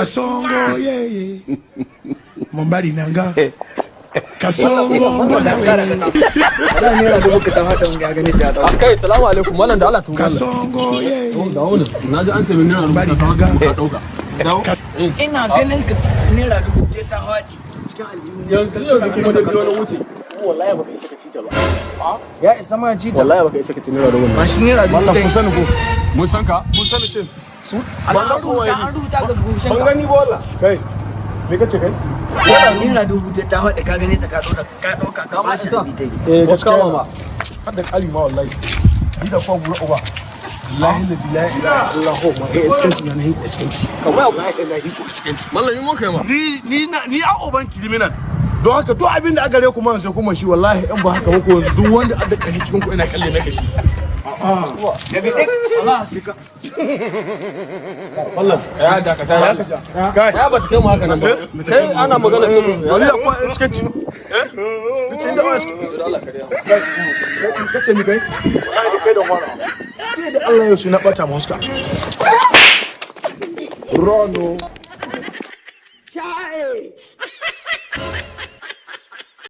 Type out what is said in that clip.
Kasongo yeye mobali na nga Kasongo mwana we. Wala naira dubu ka ta faɗa, wanga gane ta dauka. Kai, salamu alaikum mallam, da Allah tun mallam. Kasongo yeye. Da wannan na ji an ce min naira Mobali dubu na nga. ka dauka. Ina ganin ka naira dubu ce ta faɗi cikin aljihu. Yanzu yanzu kuma da biyo na wuce. Wallahi baka isa ka ci ta ba. Ya isa ma ci ta. Wallahi baka isa ka ci naira dubu. Ba shi naira dubu Mallam, ta kun sani ko? Mun san ka. Kun sani ce Su an ban san kowa rubuta, an ne. rubuta ga goshin Ban ka. gani ba wallah. Kai, me kace kai? Naira dubu ta ta faɗi, ka gane ta, ka ɗauka, ka ɗauka ka Ka ma ba shi isa. abi tai. Eh, Ko gaskiya kama ma. Har da ƙari ma wallahi. Ni da kwa gura uba. Wallahi la ilaha illallah ma eh, iskanci na nahi iskanci. Ka waya. Wallahi na hiko iskanci. Mallam, yi mun kai ma. Ni a uban criminal. Don haka duk abin da aka gare ku man sai kuma shi, wallahi in ba haka ba ko yanzu duk wanda adda kashi cikin ku ina kalle na kashi. Daga ɗin Allah sai ka Wallah. Ya dakata. Kai. Ya ba ta kai mu haka nan ba. Kai, ana magana sirri. Wallahi kwa iskanci. Eh? Kace da iskanci. Da Allah ka dai. Kace mi kai? Wallahi da kai da fara. Sai da Allah yau sai na bata mu huska. Rono. Chai!